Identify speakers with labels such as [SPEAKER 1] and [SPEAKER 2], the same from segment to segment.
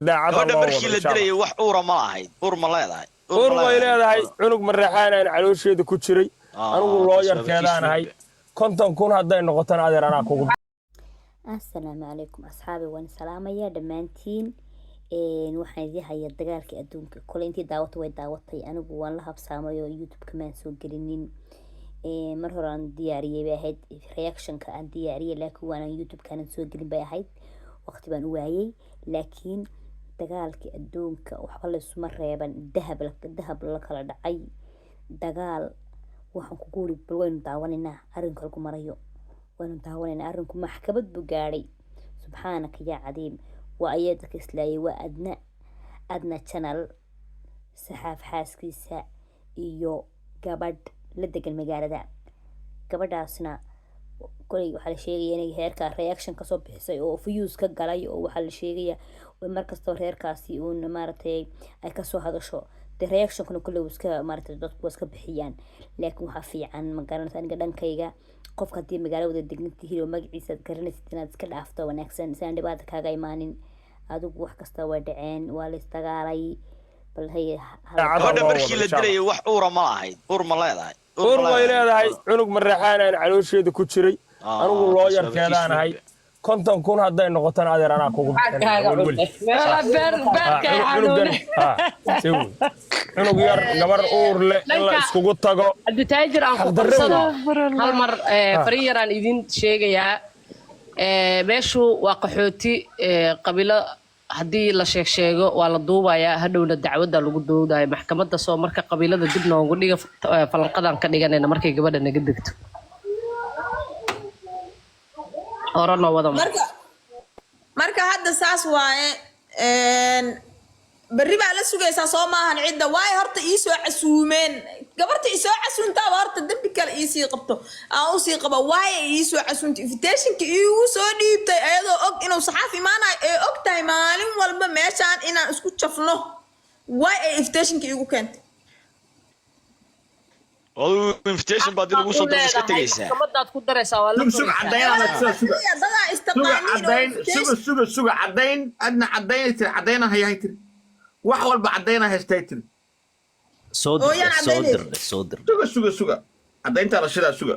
[SPEAKER 1] Daacada
[SPEAKER 2] Gabadha
[SPEAKER 1] loo
[SPEAKER 2] markii
[SPEAKER 1] wado
[SPEAKER 2] la
[SPEAKER 1] insha Allah.
[SPEAKER 2] dilayay wax uura ma lahayd? Uur ma leedahay?
[SPEAKER 1] Uur
[SPEAKER 2] Ma
[SPEAKER 1] way leedahay. Cunug mareexaan aan caloosheeda ku jiray. Anigu
[SPEAKER 2] Taas
[SPEAKER 1] loo
[SPEAKER 2] waaba
[SPEAKER 1] yarkeedaan ahay.
[SPEAKER 2] kiis.
[SPEAKER 1] 50,000 hadday noqotona, adeer, anaa kugu
[SPEAKER 3] Asalaamu calaykum asxaabi, waan salaamayaa dhammaantiin. Waxaan idiin hayaa dagaalkii adduunka. Kole intii daawata way daawatay, anigu waan la habsaamay oo YouTube-ka maan soo gelinin. Mar hore aan diyaariyey bay ahayd reactionka aan diyaariyey, laakiin waanaan YouTube-kaanan soo gelin bay ahayd, waqti baan u waayey. Laakiin dagaalkii adduunka waxba laysuma reeban, dahab dahab la kala dhacay dagaal. Waxaan kugu wuri, bal waynu daawanaynaa arrinka halku marayo, waynu daawanaynaa. Arrinku maxkamad buu gaadhay. Subxaanaka yaa cadiim! Waa ayaa dadka islaayay? Waa Adna, Adna Channel, Saxaaf xaaskiisa iyo gabadh la degan magaalada. Gabadhaasna koley waxaa la sheegaya inay heerkaa reaction kasoo bixisay oo views ka galay, oo waxaa la sheegaya markastoo reerkaasi uun maaragtay ay kasoo hadasho. Dee reactionkuna kolley wuu iska maaragtay, dadku waa iska bixiyaan, laakiin waxaa fiican, ma garanaysa, aniga dhankayga, qofka haddii magaalo wada degan tihiin oo magaciisa aad garanaysid, inaad iska dhaafto wanaagsan si aan dhibaata kaaga imaanin. Adigu wax kasta way dhaceen, waa la isdagaalay. Bal hay
[SPEAKER 1] Daacada
[SPEAKER 2] Gabadha
[SPEAKER 1] loo
[SPEAKER 2] markii
[SPEAKER 1] wado
[SPEAKER 2] la
[SPEAKER 1] insha Allah.
[SPEAKER 2] dilayay wax uura ma lahayd? Uur ma leedahay?
[SPEAKER 1] Uur way leedahay. Cunug mareexaan aan caloosheeda ku jiray. Anigu loo
[SPEAKER 2] Taas waaba
[SPEAKER 1] yarkeedaan
[SPEAKER 2] kiis
[SPEAKER 1] ahay.
[SPEAKER 2] weyn.
[SPEAKER 1] 50,000 hadday noqotona, adeer, anaa kugu bixinaya welweli. Cunugan si wey. Cunug yar, gabar uur leh in la
[SPEAKER 4] Dhanka-
[SPEAKER 1] iskugu tago
[SPEAKER 4] Cabditaajir, aan ku
[SPEAKER 1] xaqdarro
[SPEAKER 4] qabsado
[SPEAKER 1] wey.
[SPEAKER 4] Hal mar farin yaraan idin sheegayaa. Meeshu waa qaxooti, qabiilo haddii la sheeg sheego waa la duubayaa, hadhowna dacwadda lagu duudaya maxkamadda. Soo marka qabiilada dib noogu dhiga, falanqadaan ka dhiganayna markay gabadha naga degto. Hore noo wada.
[SPEAKER 5] Marka hadda saas waaye. Berri baa la sugaysaa, soo maahan? Cidda waayo horta ii soo casuumeen, gabarta ii soo casuuntaaba horta dembi kale iisii qabto, aan usii qabo. Waayo ii soo casuuntay, invitationka iigu soo dhiibtay ayadoo og inuu Saxaaf imaanayo, ee og tahay maalin walba meeshaan inaan isku jafno. Waay ay invitationka iigu keentay?
[SPEAKER 2] Adigu invitation baad lagu soo diro, iska tegaysaa.
[SPEAKER 4] Maxkamadaad ku daraysaa, waa la
[SPEAKER 6] Sug, sug.
[SPEAKER 4] koraysaa.
[SPEAKER 6] Caddayn suga, suga.
[SPEAKER 5] Dadaa
[SPEAKER 6] Suga.
[SPEAKER 5] istaqaaniin oo
[SPEAKER 6] Caddayn, suga, suga, suga. Caddayn, Adna, caddaynay tiri, caddayna hayahay tiri, wax walba caddayna haystay tiri.
[SPEAKER 7] Soo
[SPEAKER 5] Oo
[SPEAKER 7] dir.
[SPEAKER 5] yaan
[SPEAKER 7] Soo
[SPEAKER 5] caddaynaysa.
[SPEAKER 7] dir, soo dir.
[SPEAKER 6] Suga, suga, suga, caddayntaa la shidaa, suga.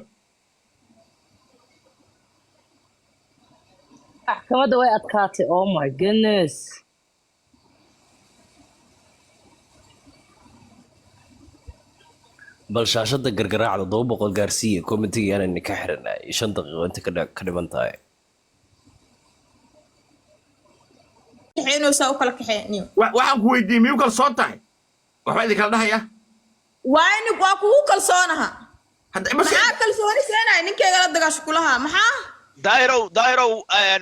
[SPEAKER 8] Maxkamadda way adkaatay, oh my goodness.
[SPEAKER 7] Bal shaashada gargaraacda 700 gaarsiiya. Commentiga yaanayna ka xiranay, 5 daqiiqo inta ka dhiman tahay.
[SPEAKER 5] Kaxeynaysaa, u kala kaxeeniyo.
[SPEAKER 6] Waxaan ku weydiiyey, miyuu kalsoon tahay? Waxbaa idin kala dhahaya.
[SPEAKER 5] Waa in waa kugu kalsoonaha.
[SPEAKER 6] Hadda ma
[SPEAKER 5] Maxaa kalsooni seenaya? Ninkeyga la dagaasho kulaha, maxaa?
[SPEAKER 2] Daahirow, Daahirow,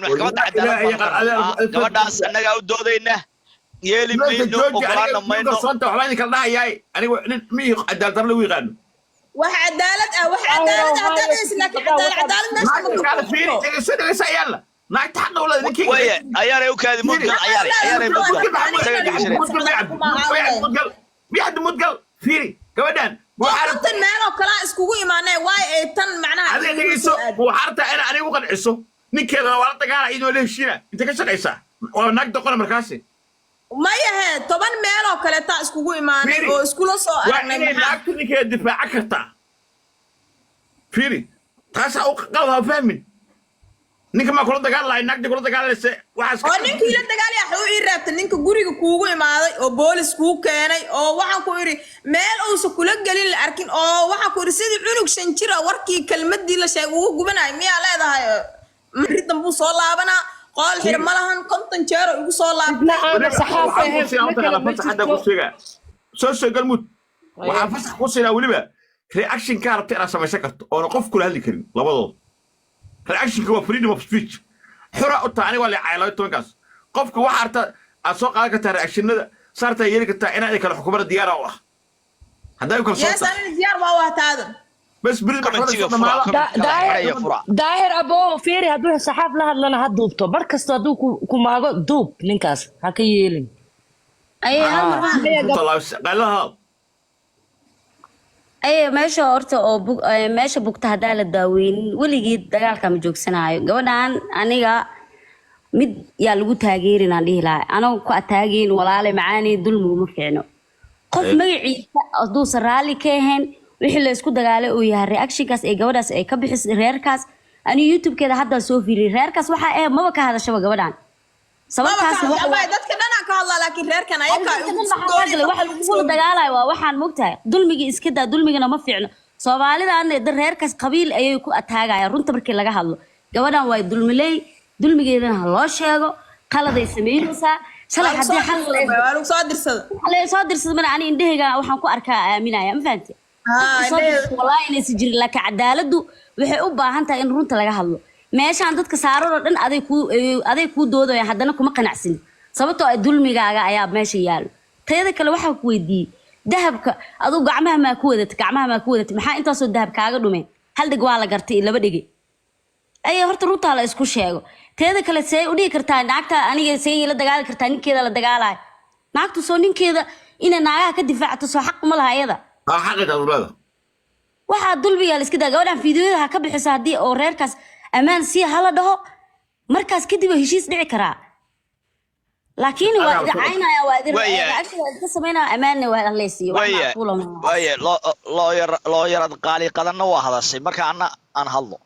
[SPEAKER 2] maxkamadda cadaalad
[SPEAKER 6] Ilaahay
[SPEAKER 2] baan rabnaa. Gabadhaas annagaa u doodayna, yeeli mayno,
[SPEAKER 6] jooji.
[SPEAKER 2] ogolaana
[SPEAKER 6] Aniga miyuu
[SPEAKER 2] mayno.
[SPEAKER 6] kalsoon tahay? Waxbaa idin kala dhahayaa. Aniga nin miyii cadaalad darro lagu yaqaano?
[SPEAKER 5] Wax cadaalad ah, wax cadaalad ah haddaad haysid, laakiin cadaalad meesha ma
[SPEAKER 6] Naagta kaala fiiri, dhegeyso, dhegeyso. Ayaalla naagta xaqa u leedahay ninkeyga.
[SPEAKER 2] Waye ayaanay u kaadi mudgal, ayaanay, ayaanay mudgal isaga dhegeysanay.
[SPEAKER 6] Mudgal miyad mudgal, fiiri gabadhan.
[SPEAKER 5] Konton meel oo kalaa iskugu imaanay, waay ay tan macnaha
[SPEAKER 6] Adiga dhegeyso, waxaa rabtaa ina aniga u qanciso ninkeedana waa la dagaala, iyadoo la heshiina inta ka shaqaysaa, waa naag doqona markaasi.
[SPEAKER 5] Mayahe, 10 meel oo kaleetaa iskugu imaanay
[SPEAKER 6] Fiiri.
[SPEAKER 5] oo iskula soo
[SPEAKER 6] Waa
[SPEAKER 5] aragnay.
[SPEAKER 6] inay
[SPEAKER 5] Maxaa?
[SPEAKER 6] naagtu ninkeeda difaaca kartaa. Fiiri, taasaa u qalad, ha fahmin. Ninka maa kula dagaal lahay, naagta kula dagaalaysa waxaas.
[SPEAKER 5] Oo ninkii la dagaalaya waxa u ii reebtay ninka guriga kuugu imaaday oo boolis kuu keenay, oo waxaan ku idhi meel uusa kula gelin la arkin, oo waxaan ku idhi sidii cunug 5 jira warkii kelmadii la sheegay ugu gubanayo, miyaa leedahay mari dambuu soo laabanaa? Qool xir ma lahan, 50 jeer oo igu soo laabtay.
[SPEAKER 8] Midna aana saxaaf
[SPEAKER 6] Waxaan
[SPEAKER 8] ahayn
[SPEAKER 6] ku siinaa
[SPEAKER 8] kuma kale
[SPEAKER 6] mataqaanaa
[SPEAKER 8] ma
[SPEAKER 6] fasax hadda
[SPEAKER 8] jirto.
[SPEAKER 6] ku sheegaa. Soo soo galmud, waxaan fasax ku siinaa weliba reaction kaa rabta inaad samaysan karto oona qof kula hadli karin labadooda. Reactionka waa freedom of speech, xura u tahay. Aniga waa leecay 12-kaas. Qofka waxaa rabta aad soo qaadan kartaa, reactionada saartaa yeeli kartaa, inaad kala xukumada diyaara u ah hadday u kalsoon
[SPEAKER 5] Yees.
[SPEAKER 6] tahay.
[SPEAKER 5] Anina diyaar waa u hataadan.
[SPEAKER 6] Bas beri maxkamadda
[SPEAKER 2] Commentiga
[SPEAKER 6] soo
[SPEAKER 2] fura.
[SPEAKER 6] dhamaada.
[SPEAKER 2] Commentiga xiraya, fura.
[SPEAKER 8] Daahir abo, fiiri, hadduu Saxaaf la hadlana ha duubto. Mar kasta hadduu ku maago, duub ninkaas, ha ka yeelin.
[SPEAKER 9] Aye, hal mar
[SPEAKER 6] Qaylaha.
[SPEAKER 9] Aye, meesha horta oo meesha bugta haddaa la daaweynin, weligii dagaalka ma joogsanaayo. Gabadhan aniga Mid yaa lagu taageerin aan dhihi lahaa, anoo ku ataageyn walaale macaani, dulmigu ma fiicno. Qof magaciisa hadduusan raalli ka ahayn wixii la isku dagaalay uu yahay, reactionkaas ee gabadhaas ay ka bixisay reerkaas, anigu YouTube-keeda haddaa soo fiiriyay, reerkaas waxaa maba ka hadashaba gabadhan.
[SPEAKER 5] Maba ka
[SPEAKER 9] Sababtaasna
[SPEAKER 5] hadla
[SPEAKER 9] waxa
[SPEAKER 5] abay, dadka dhanaa ka hadlaa, laakiin reerkan ayakaa
[SPEAKER 9] dadka dhan maxaa ka hadlay? Waxa lagugula dagaalayo waa waxaan mogtahay dulmigii iska daa, dulmigana ma fiicno. Soomaalidana da reerkaas qabiil ayay ku ataagayaan. Runta markii laga hadlo, gabadhan waa dulmiley, dulmigeedana ha loo sheego. Qaladay samaynaysaa shalay haddii xal
[SPEAKER 5] Waa lagu soo dirsada.
[SPEAKER 9] La soo dirsada mana, ani indhahayga waxaan ku arkaa aaminaya, ma fahanti?
[SPEAKER 5] Haa,
[SPEAKER 9] soo
[SPEAKER 5] indhahayga.
[SPEAKER 9] dirsato wallahi inaysan jirin, laakiin cadaaladdu waxay u baahan tahay in runta laga hadlo. Meeshaan dadka saaran oo dhan aday kuu doodayaan, haddana kuma qanacsin, sababtoo ah dulmigaaga ayaa meesha yaalo. Tayada kale waxaa ku weydiiyey dahabka aduu gacmaha maa ku wadatay? Gacmaha maa ku wadatay? Maxaa intaasoo dahab kaaga dhumeen? Hal dheg waa la gartay iyo laba dhege ayay. Horta runtaa la isku sheego. Teeda kale, see u dhihi kartaa naagta aniga? See la dagaali kartaa ninkeeda la dagaalayo? Naagtu soo ninkeeda inay naagaha ka difaacto soo xaq uma laha iyada?
[SPEAKER 6] Ha, xaqi taas leeda.
[SPEAKER 9] Waxaa dulmiga la iska daa. Gabadhan fiidiyoda ha ka bixiso haddii oo reerkaas ammaan si hala dhaho, markaas kadib waa heshiis dhici karaa, laakiin waa idin caynaya, waa idin reaction waa idinka samaynaya, ammaanna waa laysiiyo wax macquula maaha.
[SPEAKER 2] Waaye, loo yarad qaali qadanna waa hadashay. Marka anna aan hadlo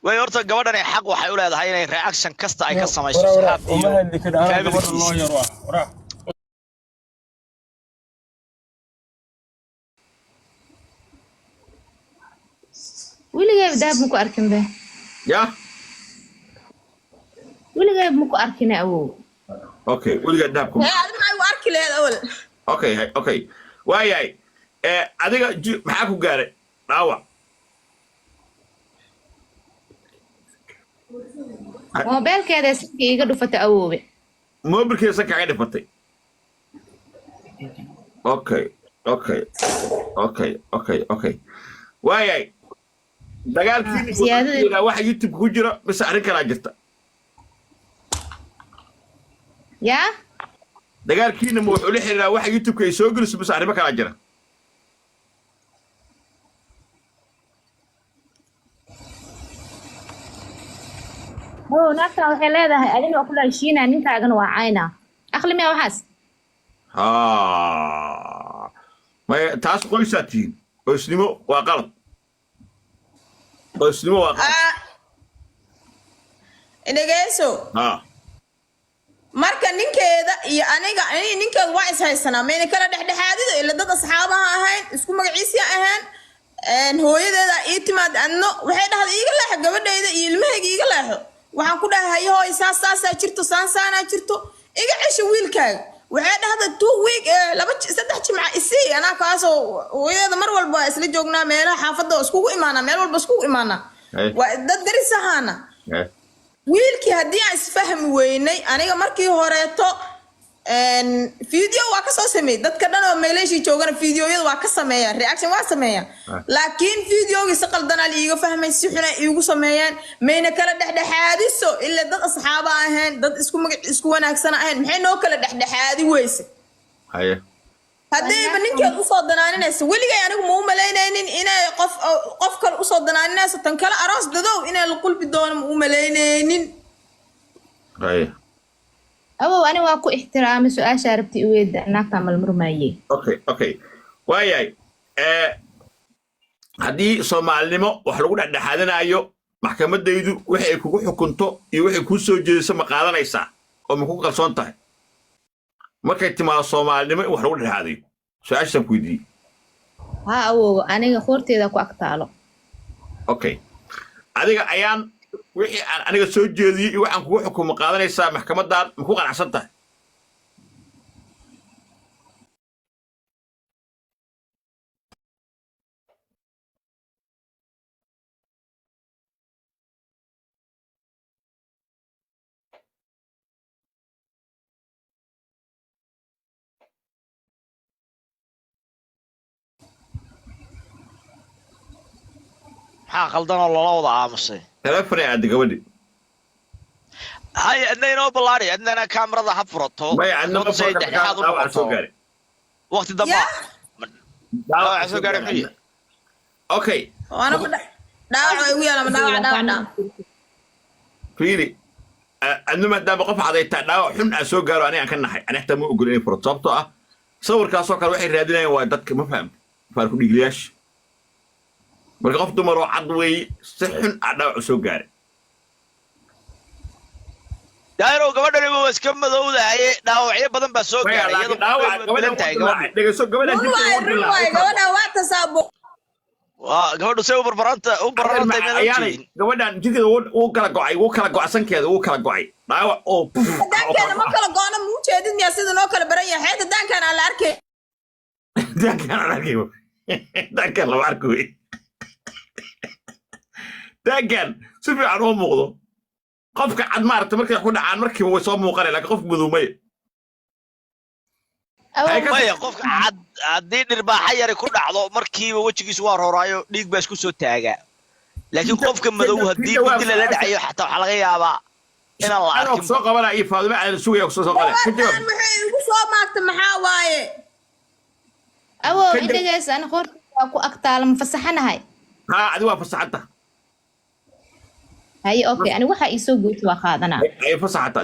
[SPEAKER 2] way, horta gabadhani xaq waxay u leedahay inay reaction kasta ay ka samayso
[SPEAKER 1] Wara,
[SPEAKER 2] saxaab
[SPEAKER 1] uma
[SPEAKER 2] iyo
[SPEAKER 1] hadli kari anaa gabadha
[SPEAKER 2] familkiisa.
[SPEAKER 1] Loo yaro ah wara.
[SPEAKER 10] Weligayba dahab maku arkin be.
[SPEAKER 6] Ya.
[SPEAKER 10] Weligayba maku arkin, awow.
[SPEAKER 6] Okay, weligaa dahabku
[SPEAKER 5] Hee, adiga maxay u arki lahayd awal?
[SPEAKER 6] Okay, waayahay. Adiga maxaa ku gaaray dhaawac?
[SPEAKER 10] Moobeelkeeda sanka iiga dhufata, awoowe.
[SPEAKER 6] Moobilkeeda sanka kaga dhifatay. Okay, waayahay. Dagaalkiini waxa YouTube ku jira mise arrin kalaa jirta?
[SPEAKER 10] Yaa?
[SPEAKER 6] Dagaalkiina ma wuxuu la xiriiraa waxa YouTube-ka ay soo geliso mise arrimo kalaa jira?
[SPEAKER 10] Oo naagtan waxay leedahay adina waa kula heshiinaa, ninkaagana waa caynaa. Aqli miya waxaas?
[SPEAKER 6] Ha, maya, taas qoysaa tihiin, qoysnimo waa qalad, qoysnimo waa qalad.
[SPEAKER 5] Dhegeyso.
[SPEAKER 6] Ha.
[SPEAKER 5] Marka ninkeeda iyo aniga, ani ninkeeda waa is haysanaa, mayna kala dhexdhexaadido ila dad asxaabaha ahayn, isku magaciisiya ahayn. Hooyadeeda ii timaad adno, waxay dhahday iiga leexo gabadhayda iyo ilmahayga, iiga leexo. Waxaan ku dhahay haye hooy, saas saasaa jirto, saan saanaa jirto, iga cesho wiilkaaga. Waxay dhahday 2 week, laba 3 jimca isii, anaa kaasoo hooyadeeda mar walba waa isla joognaa, meelaha xaafadda oo iskugu imaanaa, meel walba iskugu imaanaa, waa dad daris ahaana. Wiilkii haddii aan isfahmi weynay, aniga markii horeeto video waa kasoo sameeyey, dadka dhan oo meeleshii joogana videoyada waa ka sameeyaan, reaction waa sameeyaan, laakiin videogii si qaldanaa la iiga fahmay, si xuna iigu sameeyaan. Mayna kala dhexdhexaadiso ila dad asxaaba ahayn, dad isku magac isku wanaagsan ahayn, maxay noo kala dhexdhexaadi weyse? Haddayba ninkeed usoo danaaninayso, weligay anigu ma u malaynaynin inay qof kale usoo danaaninayso. Tan kale aroos dadow inay la qulbi doono ma u malaynaynin.
[SPEAKER 10] Awow, ani waa ku ixtiraamay, su-aashaa rabti iweeda, naagtaa malmurmaayey.
[SPEAKER 6] Okay, waayahay. Haddii soomaalinimo wax lagu dhexdhexaadinayo, maxkamadaydu waxay ay kugu xukunto iyo waxay kuu soo jeediso ma qaadanaysaa oo ma ku kalsoon tahay markay timaado soomaalinimo in wax lagu dhexdhexaadayo? Su-aashaan ku weydiiyey.
[SPEAKER 10] Haa awow, aniga qoorteeda ku agtaalo.
[SPEAKER 6] Okay, adiga ayaan wixii aan aniga soo jeediyey iyo waxaan kugu xukumo qaadanaysaa maxkamadan? Ma ku qanacsan tahay?
[SPEAKER 2] Maxaa khaldan oo loola wada aamusay?
[SPEAKER 6] Telefonay aadda gabadhi.
[SPEAKER 2] Hay, adna inoo ballaari, adnana kaamirada ha furato.
[SPEAKER 6] Maya, adna ma
[SPEAKER 2] Say dhexdhexaad u
[SPEAKER 6] dhaawac soo
[SPEAKER 2] noqoto.
[SPEAKER 6] gaaray.
[SPEAKER 2] Waqti dambe dhaawac soo gaaray muxuu yahay?
[SPEAKER 6] Okay.
[SPEAKER 5] Waana ku dhaawac igu yaala, ma dhaawac dhaawac dhaawac.
[SPEAKER 6] Fiiri. Adna maadaama qof cadaytaa, dhaawac xun aa soo gaaro, aniga aan ka naxay. Ani xataa ma ogol inay furato, sababtoo ah sawirkaasoo kale waxay raadinayaan waa dadka, ma fahamta, faar ku dhiigliyaasha. Marka qof dumar oo cad wey, si xun aa dhaawac u soo gaaray.
[SPEAKER 2] Daahirow, gabadhani waa iska madowdahaye, dhaawacyo badan baa soo
[SPEAKER 6] Maya,
[SPEAKER 2] gaaray.
[SPEAKER 6] laakiin
[SPEAKER 2] Iyadoo
[SPEAKER 6] dhaawac
[SPEAKER 2] way
[SPEAKER 6] gabadhan
[SPEAKER 2] bedelan tahay
[SPEAKER 6] wuu
[SPEAKER 2] gabadhu.
[SPEAKER 6] dilaacay. Dhegeyso, gabadhan
[SPEAKER 5] Run
[SPEAKER 6] jirkeeda
[SPEAKER 5] waaye,
[SPEAKER 6] wuu
[SPEAKER 5] run waaye.
[SPEAKER 6] dilaacay.
[SPEAKER 5] Gabadha waa tasaabo.
[SPEAKER 2] Waa gabadhu say u barbaranta u bararantay meedan u
[SPEAKER 6] Ayaanay,
[SPEAKER 2] jeedin.
[SPEAKER 6] gabadhan jirkeeda wuu kala go'ay, wuu kala go'sankeeda wuu kala go'ay, dhaawac oo puf ah oo kala
[SPEAKER 5] Daankeena ma
[SPEAKER 6] go'ay.
[SPEAKER 5] kala go'no, ma ujeedid miyaa sida noo kala baran yahay? Xeeta daankaan aan la arkay.
[SPEAKER 6] Daankaan aan arkayo, daankaan lama arko wey. Daankaan si fiican uma muuqdo. Qofka cad maaragta markay ku dhacaan markiiba way soo muuqanaya, laakiin qofka madow maya.
[SPEAKER 10] Awow.
[SPEAKER 2] Maya, qofka cad haddii dhirbaaxa yari ku dhacdo, markiiba wejigiisu waa rooraayo, dhiig baa isku soo taagaa, laakiin qofka madow haddii mindi lala dhacayo xataa waxaa laga yaabaa inaan la
[SPEAKER 6] Anoo
[SPEAKER 2] arkin.
[SPEAKER 6] soo qabanaya iyo Faadimo Aadan sugaya soo qabanaya ka jawaab.
[SPEAKER 5] Gabadhan waxay igu soo maagta maxaa waaye?
[SPEAKER 10] Awow.
[SPEAKER 6] Ka jawaab.
[SPEAKER 10] Idhageysa, ani qoortayda waa ku agtaala, ma fasaxanahay?
[SPEAKER 6] Haa, adi waa fasaxanta.
[SPEAKER 10] Haye, okay, ani waxaa ii soo goysa waa qaadanaa.
[SPEAKER 6] Ay fasaxanta.